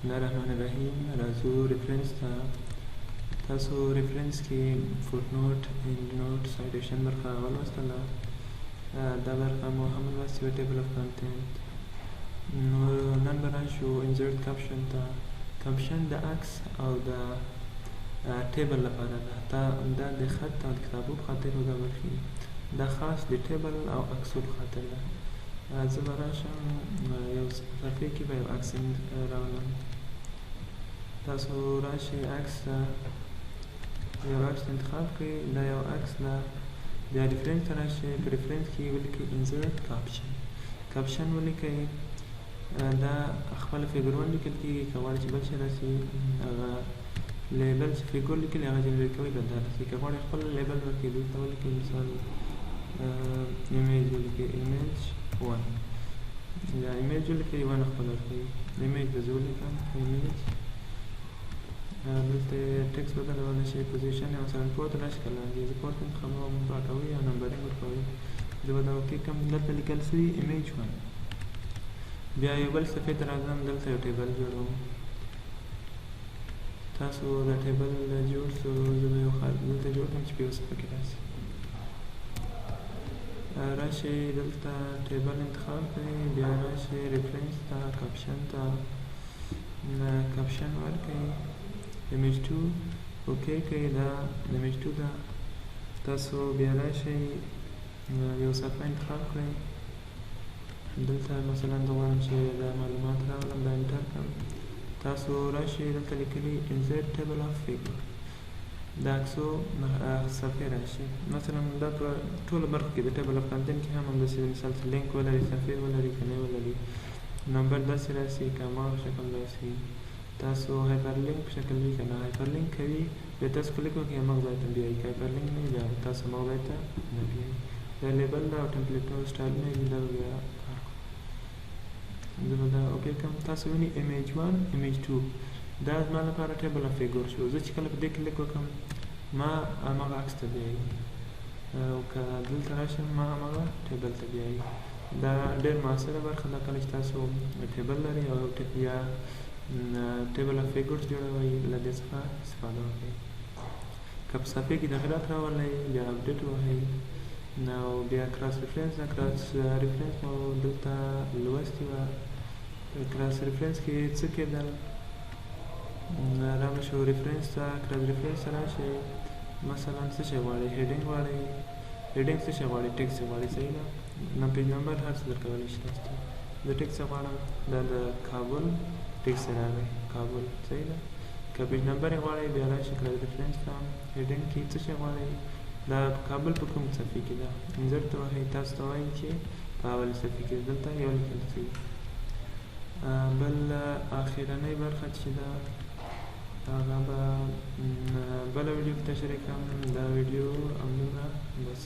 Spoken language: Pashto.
الله الرحمن الرحیم. راځو reference ته. تاسو reference کې footnote، endnote، citation برخه ولوستله. دا برخه مو هم لوستې وه، table of content. نو نن به راشو insert caption ته. caption د عکس او د table لپاره ده. دا د خط او د کتابو په خاطر دا برخې، دا خاص د table او عکسو په خاطر ده. زه به راشم یو صفحې کې به یو عکس راولم. تاسو راشئ عکس ته، یو عکس انتخاب کړئ. دا یو عکس ده. بیا reference ته راشئ، په reference کې ولیکئ insert caption. Caption ولیکئ. دا خپله figure 1 لیکل کېږي. که غواړئ چې بل شی راشي، هغه label چې figure لیکلي هغه generate کوي، به دا راشي. که غواړئ خپل label ورکړئ، دلته ولیکئ، مثال image ولیکئ، image 1. یا image ولیکئ، 1 خپل ورکوي. Image به زه ولیکم image. دلته ټیکس بدلولی شئ، position یې مثلا پورته راشي که لاندې. زه پورته انتخابوم، پاکوي او numbering ورکوي. زه به دا okay کړم. دلته لیکل سوي image 1. بیا یو بل صفحې ته راځم، دلته یو table جوړوم. تاسو دا table جوړ سو، زه به یو خال دلته جوړ کړم چې په یوه صفحه کې راشي. راشئ دلته table انتخاب کړئ، بیا راشئ reference ته، caption ته، caption ورکړئ image 2، okay کړئ. دا image 2 ده. تاسو بیا راشئ یو صفحه انتخاب کړئ. دلته مثلا زه غواړم چې دا معلومات راولم، دا enter کړم. تاسو راشئ دلته لیکلي insert table of figure، د عکسو صفحې راشي. مثلا دا په ټولو برخو کې، د table of content کې هم همداسې، مثال چې لینک ولري، صفحې ولري که نه ولري، number داسې راشي که هماغه شکل راشي. تاسو hyperlink په شکل وي که نه hyperlink کوي، بیا تاسو کلیک وکړئ، هماغه ځای ته بیایي. که hyperlink نه وي، بیا تاسو هماغه ځای ته نه بیایي. دا label ده او template او سټایلونه دي، دا به بیا کار کوو. زه به دا okay کړم. تاسو وینئ image 1، image 2، دا زما لپاره table of figure شو. زه چې کله په دې کلیک وکړم، ما هماغه عکس ته بیایي، او که دلته راشم، ما هماغه table ته بیایي. دا ډېر موثره برخه ده. کله چې تاسو table لرئ او یا table of figures جوړوئ، له دې څخه استفاده وکړئ. که په صفحې کې تغیرات راولئ، بیا update ووهئ. نو بیا cross reference ده. Cross reference مو دلته لوستې وه. Cross reference کې څه کېدل؟ را به شو reference ته، cross reference ته راشئ. مثلا څه شی غواړئ؟ Heading غواړئ؟ Heading څه شی غواړئ؟ ټیکس غواړئ، صحیح ده. نو page number هر څه درکولی شي تاسو ته. زه ټیکس غواړم. دا د کابل ټیکس راغی، کابل، صحیح ده. که page number یې غواړئ، بیا راشئ cross reference ته، heading کې څه شی غواړئ؟ دا کابل په کوم صفحې کې ده؟ Insert ته وهئ، تاسو ته وایي چې په اولې صفحې کې، دلته یو لیکل سوي. بل اخرنۍ برخه چې ده، هغه به بله ویډیو کې تشریح کړم. دا ویډیو همدومره بس.